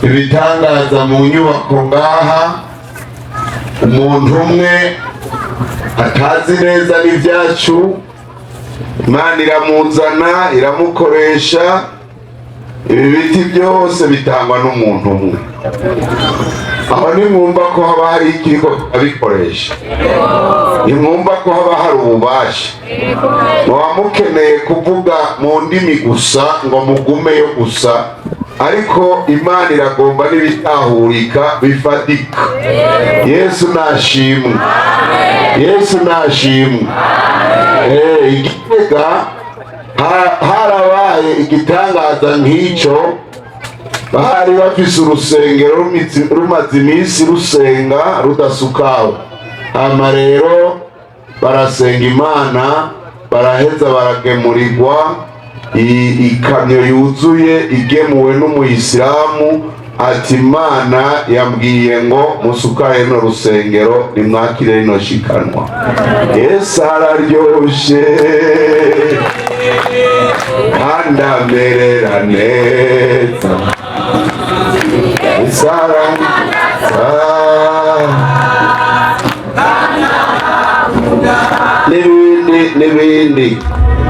Ibitangaza mu nyubako ngaha, umuntu umwe atazi neza n'ibyacu, Imana iramuzana, iramukoresha. Ibi biti byose bitangwa n'umuntu umwe. Aho nimwumva ko haba hari ikiriko abikoresha, nimwumva ko haba hari ububasha. Muba mukeneye kuvuga mu ndimi gusa ngo mugumeyo gusa, ariko Imana iragomba n'ibitahurika bifatika. Yesu nashimwe, Yesu nashimwe. Igitega harabaye igitangaza nk'icyo. Bari bafise urusengero rumaze iminsi rusenga rudasukawe. Hama rero barasenga Imana, baraheza baragemurirwa ikamyo yuzuye igemuwe n'umuyisilamu, ati: "Imana yambwiye ngo musukare runo rusengero, nimwakire rino shikanwa." Yesu araryoshe kandi amerera neza. Yesu n'ibindi n'ibindi.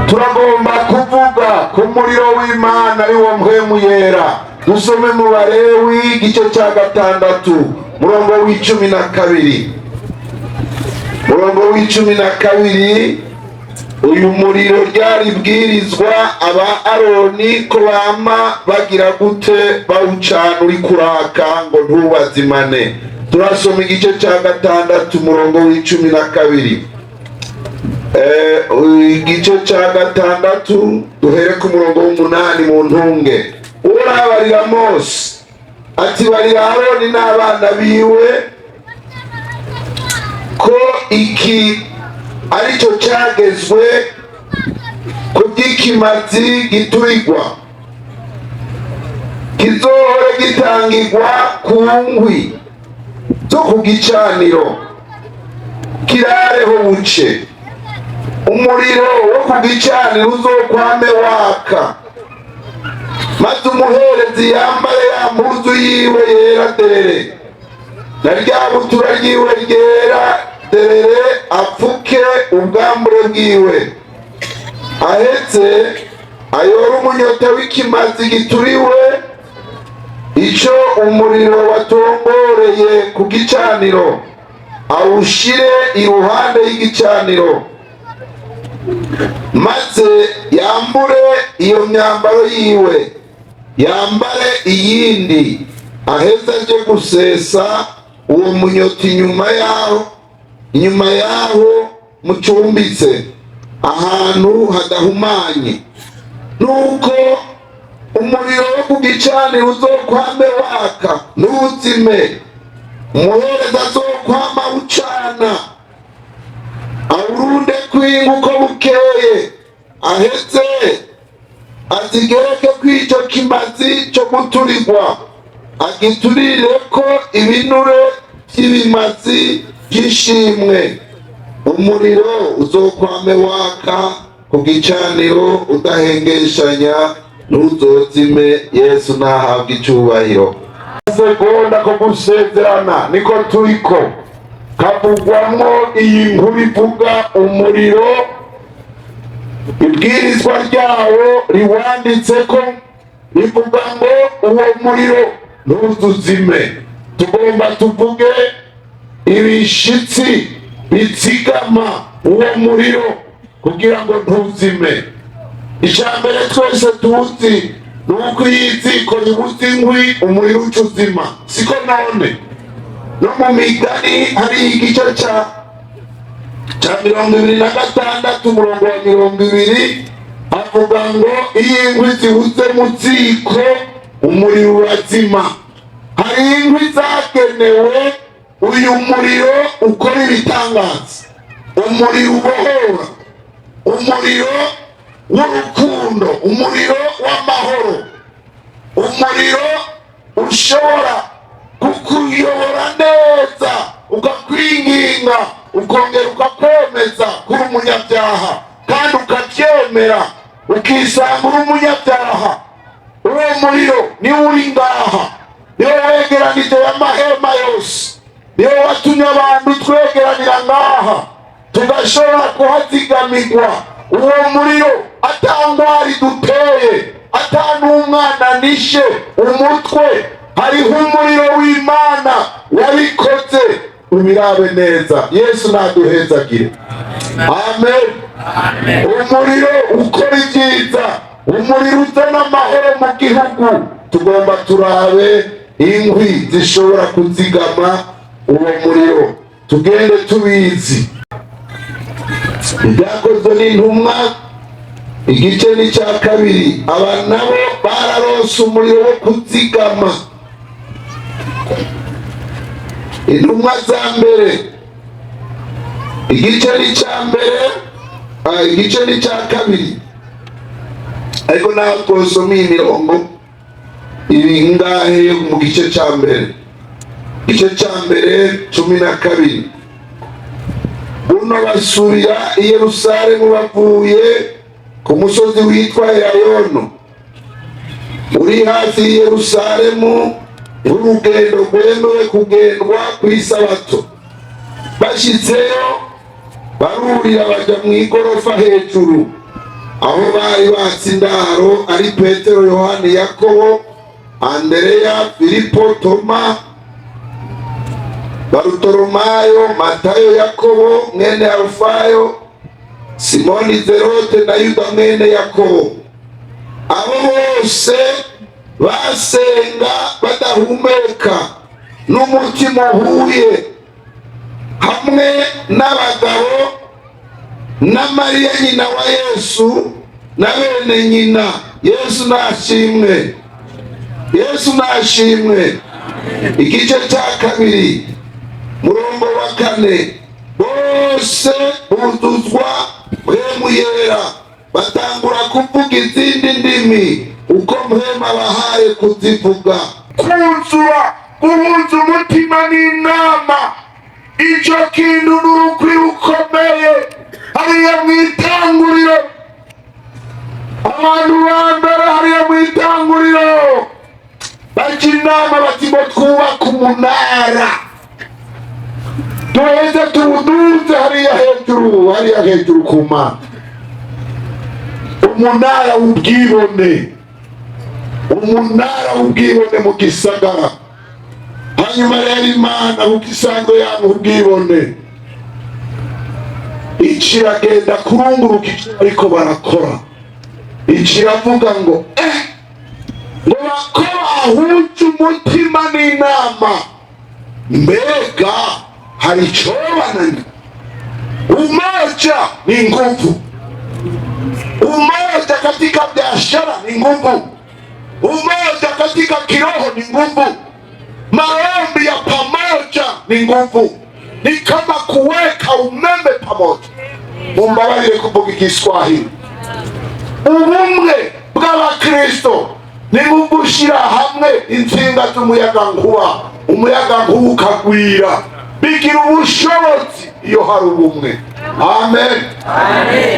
Turagomba kuvuga ku muriro w'Imana, ari wo Mpwemu Yera. Dusome mu Barewi igice cya 6, murongo wa 12, murongo wa 12. Uyu muriro ryari bwirizwa aba Aroni ko bama bagira gute? Bawucana uri kuraka ngo ntubazimane. Turasoma igice cya 6, umurongo wa 12. Igice cya 6, duhere ku murongo wa 8 mu ntunge. Urabarira Mose ati: "Barira Aroni n'abana biwe ko iki aricyo cyagezwe ku by'ikimazi giturirwa, kizohore gitangirwa ku nkwi zo ku gicaniro, kirareho buce. Umuriro wo ku gicaniro uzokwame waka, maze umuherezi yambare ya mpuzu yiwe yera derere na rya butura ryiwe ryera derere, apfuke ubwambure bwiwe. Ahetse ayore umunyota w'ikimazi gituriwe, ico umuriro watongoreye ku gicaniro, awushire iruhande y'igicaniro, maze yambure iyo myambaro yiwe, yambare iyindi, aheze aje gusesa uwo munyota inyuma yaho, inyuma yaho mucumbitse, ahantu hadahumanye. Nuko umuriro wo ku gicaniro uzokwame waka, ntuzime. Umuhereza azokwama ucana, awurunde kwinga uko bukeye, aheze azigereke kw'ico kimazi co guturirwa, agiturireko ibinure vy'ibimazi vy'ishimwe. Umuriro uzokwame waka ku gicaniro udahengeshanya, ntuzozime." Yesu nahabwa icubahiro. Segonda ko gusezerana niko turiko kavugwamwo iyi nkuru ivuga umuriro. Ibwirizwa ryawo riwanditseko rivuga ngo uwo muriro ntuzuzime. Tugomba tuvuge ibishitsi bizigama uwo muriro kugira ngo ntuzime. Icya mbere twese tuzi ni uko iyo iziko ribuze inkwi, umuriro uca uzima, siko? None no mu Migani hari igice ca 26, umurongo wa 20, avuga ngo iyo inkwi zibuze mu ziko, umuriro urazima. Hari inkwi zagenewe uyu muriro ukora ibitangaza. Umuriro ubohora, umuriro w'urukundo, umuriro w'amahoro, umuriro ushobora kukuyobora neza, ukakwinginga, ukongera ukakwemeza kuri umunyabyaha, kandi ukabyemera, ukisanga uri umunyabyaha. Uwo muriro niwo uri ngaha, niwo wegeranije amahema yose, niwo watumye abantu twegeranira ngaha, tugashobora kuhazigamirwa. Uwo muriro ata ngwara duteye, ata n'umwana nishe umutwe, hariho umuriro w'Imana wabikoze. Ubirabe neza. Yesu naduhezagire. Amen. Umuriro ukora ibyiza, umuriro uzana amahoro mu gihugu. Tugomba turabe inkwi zishobora kuzigama uwo muriro, tugende tubizi. Ibyakozwe n'Intumwa, igice ni cya kabiri. Aba nabo bararonse umuriro wo kuzigama. Intumwa za mbere, igice ni cya mbere, igice ni cya kabiri. Ariko naho twosoma iyi mirongo iri ngahe mu gice cya mbere, igice cya mbere 12. Buno basubira i Yerusalemu bavuye ku musozi witwa Elayono, uri hafi y'i Yerusalemu, nk'urugendo rwemewe kugendwa ku Isabato. Bashyitseyo, barurira bajya mu igorofa hejuru, aho bari batse indaro, ari Petero, Yohani, Yakobo, Andereya, Filipo, Toma, Barutolomayo, Matayo, Yakobo mwene Alufayo, Simoni Zerote na Yuda mwene Yakobo. Abo bose basenga badahumeka n'umutima uhuye, hamwe n'abagabo na Mariya nyina wa Yesu na bene nyina. Yesu nashimwe, Yesu nashimwe. Igice cya kabiri, murongo wa kane. Bose buzuzwa Mpwemu Yera, batangura kuvuga izindi ndimi uko Mpwemu abahaye kuzivuga. Kuzura, guhuza umutima n'inama, icyo kintu ni urukwi rukomeye. Hariya mu itanguriro, abantu ba mbere hariya mu itanguriro bajya inama bati: "Ngo twubake umunara, duheze tuwuduze hariya hejuru, hariya hejuru ku Mana." Umunara w'ubwibone, umunara w'ubwibone mu gisagara. Hanyuma rero Imana, kuko isanzwe yanga ubwibone, ikiragenda kurunguruka icyo ariko barakora, ikiravuga ngo ngo bako bahuje umutima n'inama, mbega hari icobanani? Umoja ni nguvu, umoja katika biashara ni nguvu, umoja katika kiroho ni nguvu, maombi ya pamoja ni nguvu, ni kama kuweka umeme pamoja. Mumbabarire kuvuga Igiswahili. Ubumwe bw'Abakristo ni nko gushyira hamwe insinga z'umuyagankuba, umuyagankuba ukagwira, bigira ubushobozi iyo hari ubumwe. Amen.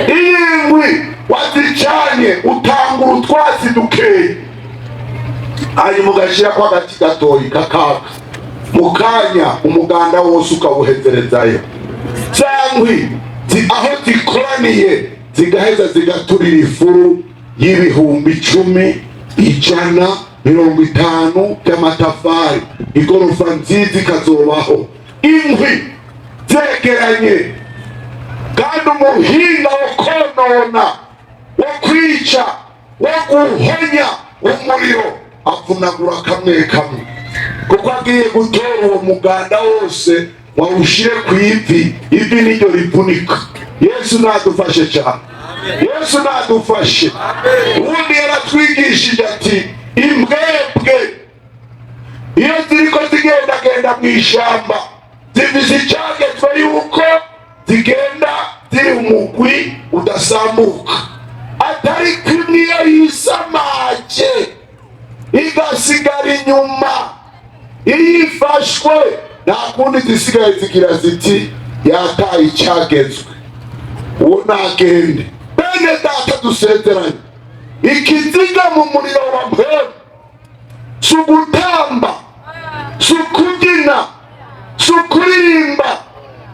Iyo inkwi wazicanye, utangura utwatsi dukeyi, hanyuma ugashyirako agati gatoyi kakaka, mu kanya umuganda wose ukawuhezerezayo. Za nkwi aho zikoraniye zigaheza zigaturira ifuru y'ibihumbi 10, 100, 50 by'amatafari, igorofa nziza ikazobaho. Inkwi zegeranye. Kandi umuhinga wo konona, wo kwica, wo guhonya umuriro, avunagura kamwe kamwe, kuko agiye gutora uwo muganda wose wawushyire ku ivi, ivi niryo rivunika. Yesu nadufashe cyane, Yesu nadufashe. Ubundi yaratwigishije ati: "Imbwebwe iyo ziriko zigendagenda mu ishyamba zifise icyagezwe yuko zigenda Umugwi udasambuka, atari kumwe iyo yisamaje igasigara inyuma, iyo ifashwe nta kundi zisigaye zigira ziti: "Yataye icyagezwe, uwo nagende." Bene data, dusezeranye, ikiziga mu muriro wa mpwemu si ugutamba, si ukubyina, si ukuririmba,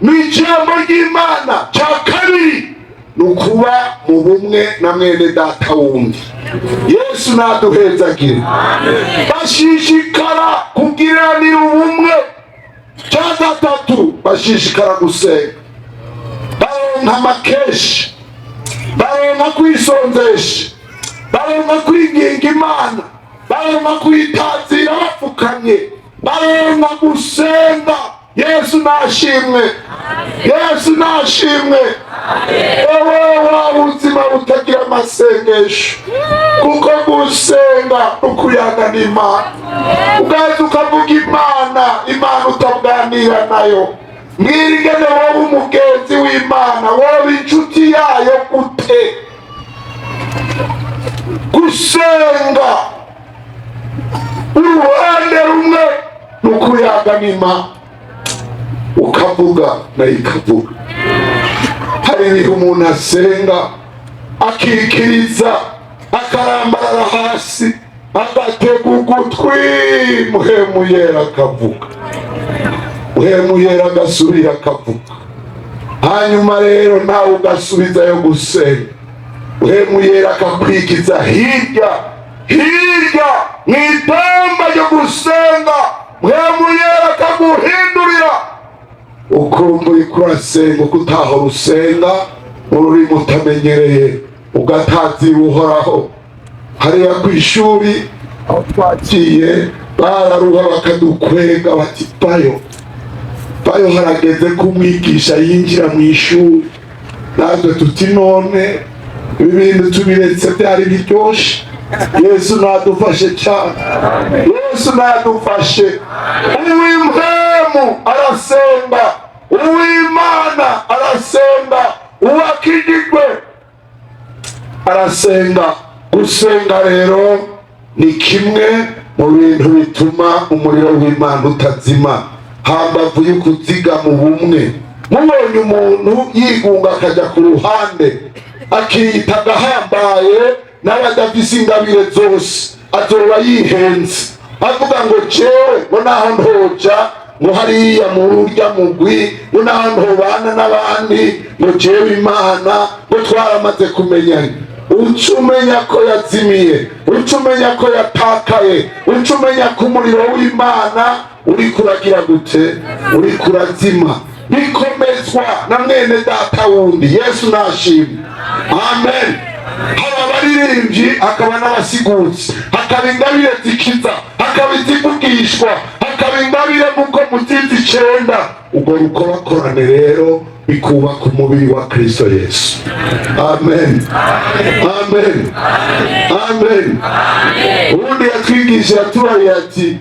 ni ijambo ry'Imana. Cya kabiri ni ukuba mu bumwe na mwene data wundi. Yesu naduhezagire. Bashishikara kugiranira ubumwe. Cya gatatu, bashishikara gusenga, baronka amakeshi, baronka kwisonzesha, baronka kwinginga Imana, baronka kwitazira bapfukamye, baronka gusenga. Yesu nashimwe, Yesu nashimwe. Ewe, wa buzima butagira amasengesho, kuko gusenga ukuyaga n'Imana, ugaza ukavuga Imana, Imana utabwanira nayo. Mbwira ingene wowe umugenzi w'Imana, wowe inshuti yayo gute? Gusenga uruhande rumwe ni ukuyaga n'Imana, ukavuga nayo ikavuga. Hari ibihe umuntu asenga akikiriza, akarambarara hasi, agatega ugutwi, Muhemu Yera akavuga, Muhemu Yera agasubira akavuga. Hanyuma rero nawe ugasubizayo gusenga, Muhemu Yera akakwigiza hirya hirya mu itemba ryo gusenga, Muhemu Yera akaguhindurira, ukumva uriko urasenga uko utahora usenga, mu rurimi utamenyereye, ugatazira Uhoraho. Hariya ku ishuri aho twaciye, bararuha bakadukwega bati: "Bayo bayo, harageze ko umwigisha yinjira mu ishuri." Natwe tuti: "None ibi bintu tubiretse, byari biryoshe." Yesu nadufashe cyane, Yesu nadufashe. Uw'impwemu arasenga, uw'Imana arasenga, uwakijijwe arasenga. Gusenga rero ni kimwe mu bintu bituma umuriro w'Imana utazima, hambavu y'ukuziga mu bumwe. Mubonye umuntu yigunga, akajya ku ruhande, akiyita agahambaye n'abadafise ingabire zose, azoba yihenze, avuga ngo: "Jewe ngo naho ntoja ngo hariya muri urya mugwi, ngo naho ntobana n'abandi, ngo jewe Imana ngo twaramaze kumenyana." Uca umenya ko yazimiye, uca umenya ko yatakaye, uca umenya ko umuriro w'Imana uri kuragira gute? Uri kurazima. Bikomezwa na mwene data wundi. Yesu nashimwe, amen. Haba abaririmbyi, hakaba n'abasigutsi, hakaba ingabire zikiza, hakaba izivugishwa, hakaba ingabire muko muzizi icenda. Ubwo rukorakorane rero bikubaka umubiri wa Kristo Yesu. Amen, amen, amen. Ubundi yatwigishije, yatubariye ati: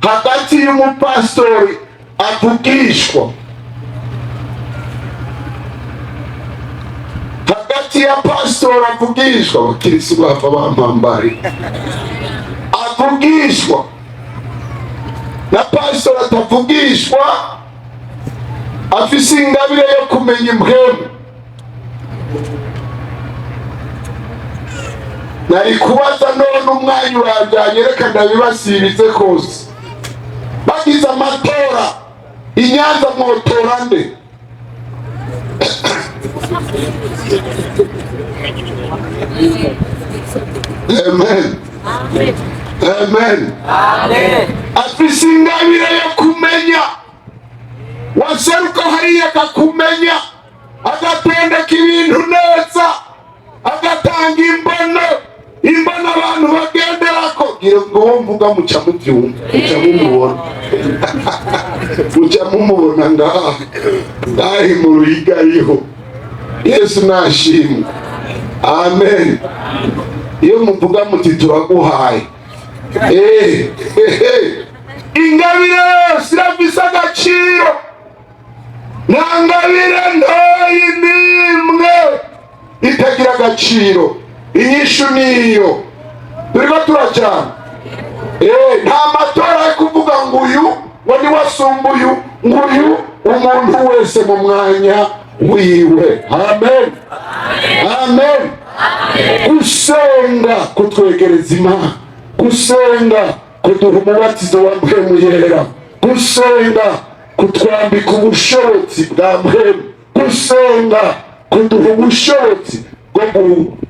hagati y'umupasitori avugishwa, hagati ya pasitori avugishwa, abakirisi bava bampambari, avugishwa na pasitori atavugishwa, afise ingabire yo kumenya impwemu. Nari kubaza none umwanya urajyanye, reka ndabibasirize kose. Bagize amatora i Nyanza, mwotora nde? Amen, amen. Afise ingabire yo kumenya, waseruka hariya akakumenya, agatondeka ibintu neza, agatanga imbono, imbono abantu bagenderako. Gira ngo uwo mvuga muca mubyumva, muca mumubona, muca mumubona ngaha ngaha mu Ruyiga ariho. Yesu nashimwe, amen. Iyo muvuga muti: "Turaguhaye." Ingabire yose irafise agaciro, nta ngabire ntoyi n'imwe. agaciro. Inyishu niyo turiko turajana. Nta matora yo kuvuga ngo uyu ngo niwe asumba uyu, ngo uyu, umuntu wese mu mwanya wiwe. Amen, amen. Gusenga kutwegereza Imana, gusenga kuduha umubatizo wa Mpwemu Yera, gusenga kutwambika ubushobozi bwa Mpwemu, gusenga kuduha ubushobozi bwo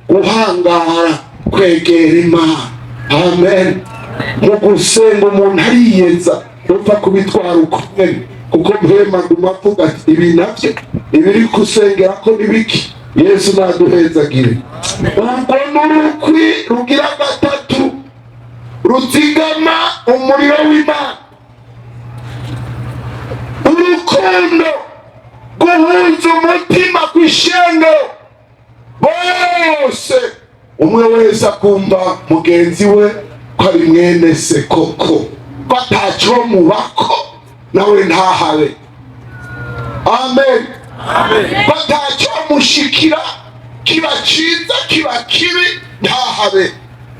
guhangara kwegera Imana. Amen. Mu gusenga umuntu ariyeza, upfa kubitwara uko nyene, kuko Mpwemu aguma avuga ati: "Ibi navyo ibiri gusengera ko nibiki?" Yesu naduhezagire. Urwo n'urukwi rugira gatatu ruzigama umuriro w'Imana: urukundo, guhuza umutima kw'ishengero bose, umwe wese akumva mugenzi we ko ari mwene se koko, ko ataco mubako nawe ntahabe. Amen. Ko ataco mushikira, kiba ciza kiba kibi, ntahabe,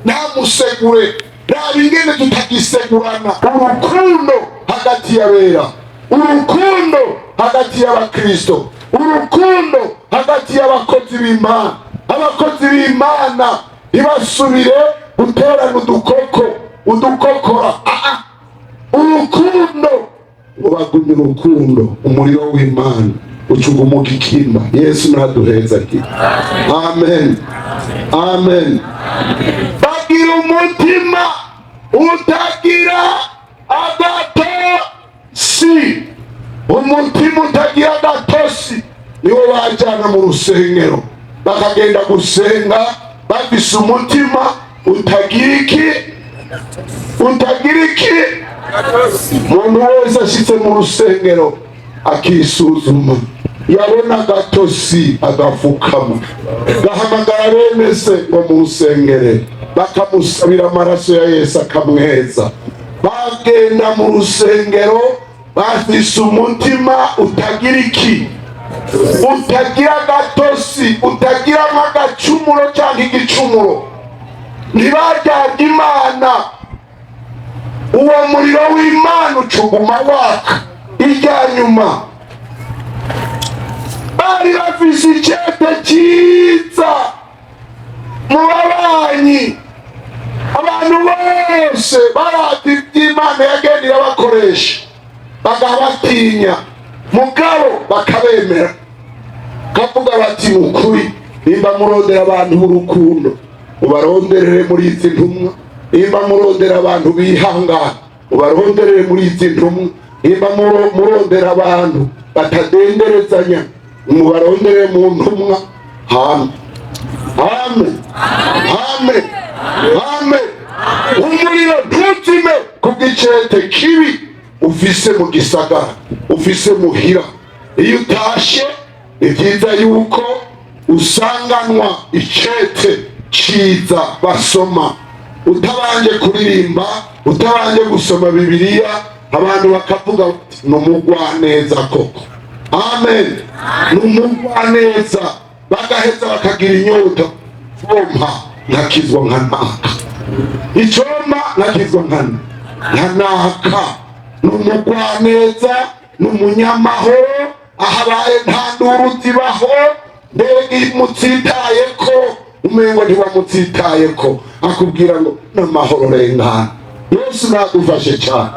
ntamusegure. Raba ingene tutagisegurana. Urukundo hagati y'abera, urukundo hagati y'abakristo, urukundo hagati y'abakozi b'Imana. Abakozi b'Imana ntibasubire guterana udukoko, udukokora. Ah, ah. Urukundo ngo bagumye urukundo, umuriro w'Imana ucuguma ugikimba. Yesu naduhezagire. Amen, amen. Bagira umutima utagira agatosi. Umutima utagira agatosi niwo bajyana mu rusengero, bakagenda gusenga bafise umutima utagira iki? Utagira iki? Umuntu wese ashitse mu rusengero akisuzuma, yabona agatosi agafukama, gahamagara bene se ngo munsengere, bakamusabira amaraso ya Yesu akamweza. Bagenda mu rusengero bafise umutima utagira iki? Utagira agatosi, utagira nk'agacumuro cyangwa igicumuro. Ntibaryarya Imana, uwo muriro w'Imana ucuguma waka. Irya nyuma, bari bafise icete cyiza mu babanyi. Abantu bose barata iby'Imana yagenda irabakoresha, bagabatinya, mugabo bakabemera, kavuga bati: "Ni ukuri, nimba murondera abantu b'urukundo, mubaronderere muri izi ntumwa. Nimba murondera abantu bihangana, mubaronderere muri izi ntumwa. Nimba murondera abantu batadenderezanya, mubaronderere mu ntumwa." Hame, hame, hame, hame. Umuriro ntuzime kubw'icete kibi ufise mu gisagara, ufise muhira. Iyo utashe, ni byiza yuko usanganwa icete ciza basoma, utabanje kuririmba, utabanje gusoma Bibiliya, abantu bakavuga bati: "Ni umugwaneza koko." Amen. Ni umugwaneza. Bagaheza bakagira inyota: "Pompa nkakizwa nka naka, icompa nkakizwa nka naka. Ni umugwaneza, ni umunyamahoro, aho abaye nta nduru zibaho." Mbega mutsitaye ko umengo ntibamutsitaye ko akubwira ngo n'amahoro rengana. Yesu nagufashe cyane,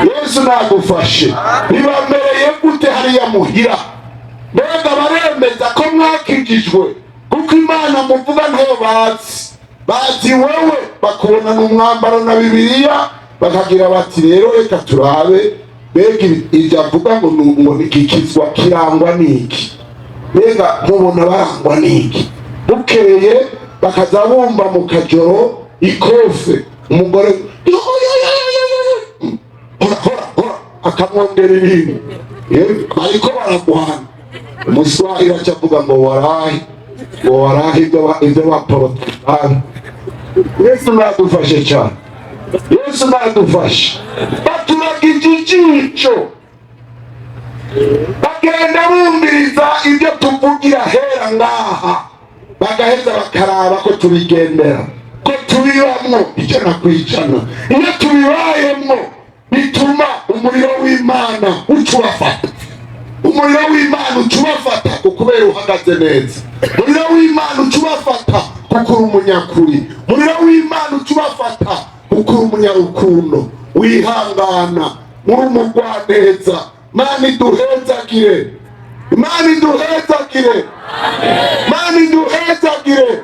Yesu nagufashe. Bibamereye gute hariya muhira? Mbega baremeza ko mwakijijwe? Kuko Imana muvuga ntayo bazi. Bazi wewe, bakubona n'umwambaro na Bibiliya, bakagira bati: "Rero reka turabe, mbega ibyo avuga ngo ngo nigikizwa kirangwa n'iki? Mbega mubona barangwa n'iki?" Bukeye bakaza bumva mu kajoro ikofe, umugore: "Yo, yo, yo, yo, yo, yo." "Hora, hora, hora!" Akamwongera ibintu. Bariko baragwana. Umuswahili aca avuga ngo: "Warahi, ngo warahi ibyo baporotokani." Yesu nadufashe cyane, Yesu nadufashe. Baturaga ijisho, bagenda bumviriza ibyo tuvugira hera ngaha. Bagaheza bakaraba ko tubigendera, ko tubibamwo 100%. Iyo tubibayemwo, bituma umuriro w'Imana uca ubafata. Umuriro w'Imana uca ubafata kubera uhagaze neza. Umuriro w'Imana uca ubafata kuko uri umunyakuri. Umuriro w'Imana uca ubafata kuko uri umunyarukundo, wihangana, muri umugwaneza. Mana iduhezagire, Imana iduhezagire, Mana iduhezagire,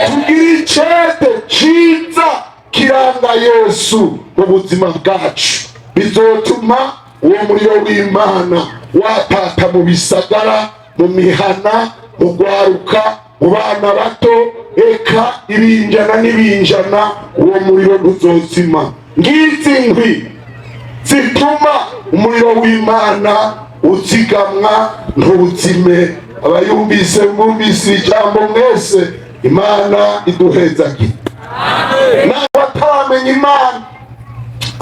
tugire icete ciza kiranga Yesu mu buzima bwacu. Bizotuma uwo muriro w'Imana watata mu bisagara, mu mihana, mu rwaruka, mu bana bato, eka ibinjana n'ibinjana. Uwo muriro ntuzozima. Ngizi nkwi zituma umuriro w'Imana uzigamwa, ntuzime. Abayumvise, mwumvise ijambo mwese. Imana iduhezagire. Nawe ataramenya Imana,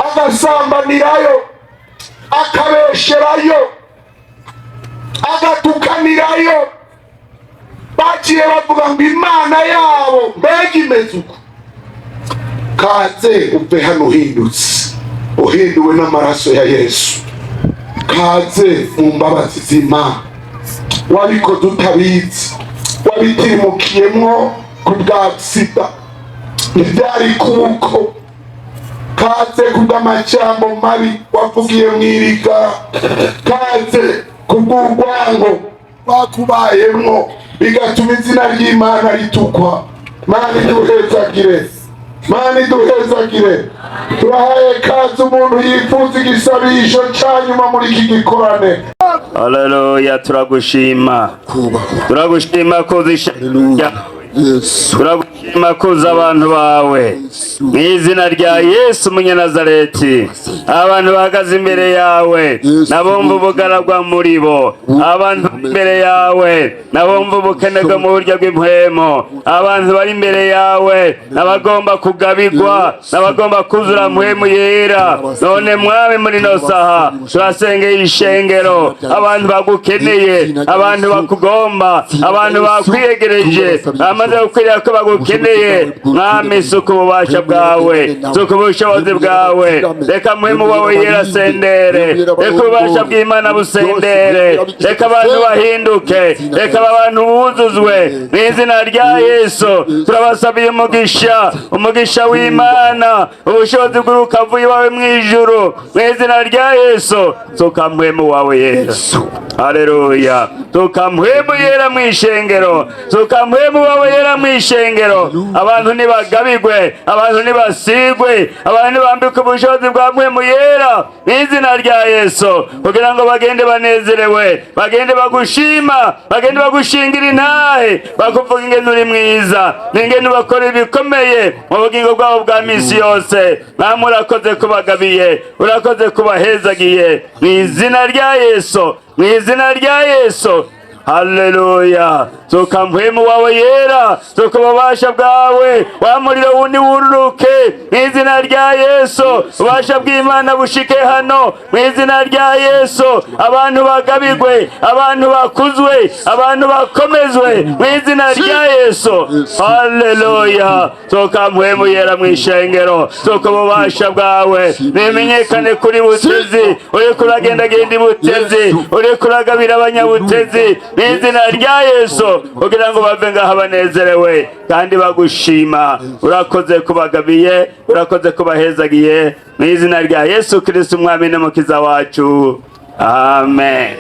agasambanirayo, akabesherayo, agatukanirayo, baciye bavuga ngo Imana yabo mbega imeze uko. Kaze uve hano uhindutse, uhinduwe n'amaraso ya Yesu. Kaze mu mbabazi z'Imana. Wabikoze utabizi, wabitirimukiyemwo ku bwa sida, ntibyari kuko. Kaze kubw'amajambo mabi wavugiye mw'irigara. Kaze kubw'urwango bakubayemwo, bigatuma izina ry'Imana ritukwa. Mana iduhezagire, Mana iduhezagire. Turahaye kaze umuntu yifuza igisabisho ca nyuma muri iki gikorane. Haleluya, turagushima. Kubahwa. Turagushima kuza. Haleluya, Yesu. Turagushima kuza abantu bawe. Mu izina rya Yesu Umunyanazareti, abantu bahagaze imbere yawe, nabumva ubugaragwa muri bo, abantu bari imbere yawe, nabumva ubukene bwo mu buryo bw'impwemo, abantu bari imbere yawe n'abagomba kugabigwa, n'abagomba kuzura Mpwemu Yera. None Mwami, muri ino saha turasengeye ishengero, abantu bagukeneye, abantu bakugomba, abantu bakwiyegereje, bamaze gukwirira ko bagukeneye. Mwami, suka ububasha bwawe, suka ubushobozi bwawe. Reka Mpwemu wawe Yera sendere, reka ububasha bw'Imana busendere, reka abantu bahinduke, reka abantu buzuzwe. Mu izina rya Yesu turabasabiye umugisha, umugisha w'Imana, ubushobozi bw'urukavuye iwawe mu ijuru. Mu izina rya Yesu, suka Mpwemu wawe Yera. Haleluya, suka Mpwemu Yera mu ishengero, suka Mpwemu wawe Yera mu ishengero. Abantu ntibagabigwe, abantu ntibasigwe, abantu ntibambike ubushobozi bwa Mpwemu Yera mu izina rya Yesu, kugira ngo bagende banezerewe, bagende bagushima, bagende bagushingira intahe, bakuvuga ingene uri mwiza n'ingene ubakora ibikomeye mu bugingo bwabo bwa misi yose. Mwami, urakoze kubagabiye, urakoze kubahezagiye, mu izina rya Yesu, mu izina rya Yesu. Haleluya, suka Mpwemu wawe Yera, suka ububasha bwawe, wa muriro wundi wururuke mu izina rya Yesu. Ububasha bw'Imana bushike hano mu izina rya Yesu. Abantu bagabigwe, abantu bakuzwe, abantu bakomezwe mu izina rya Yesu. Haleluya, suka Mpwemu Yera mu ishengero, suka ububasha bwawe, bimenyekane kuri Butezi. Uriko uragendagenda i Butezi, uriko uragabira Abanyabutezi mu izina rya Yesu, kugira ngo bave ngaha banezerewe kandi bagushima. Urakoze kubagabiye, urakoze kubahezagiye, mu izina rya Yesu Kristo, Umwami n'Umukiza wacu, amen.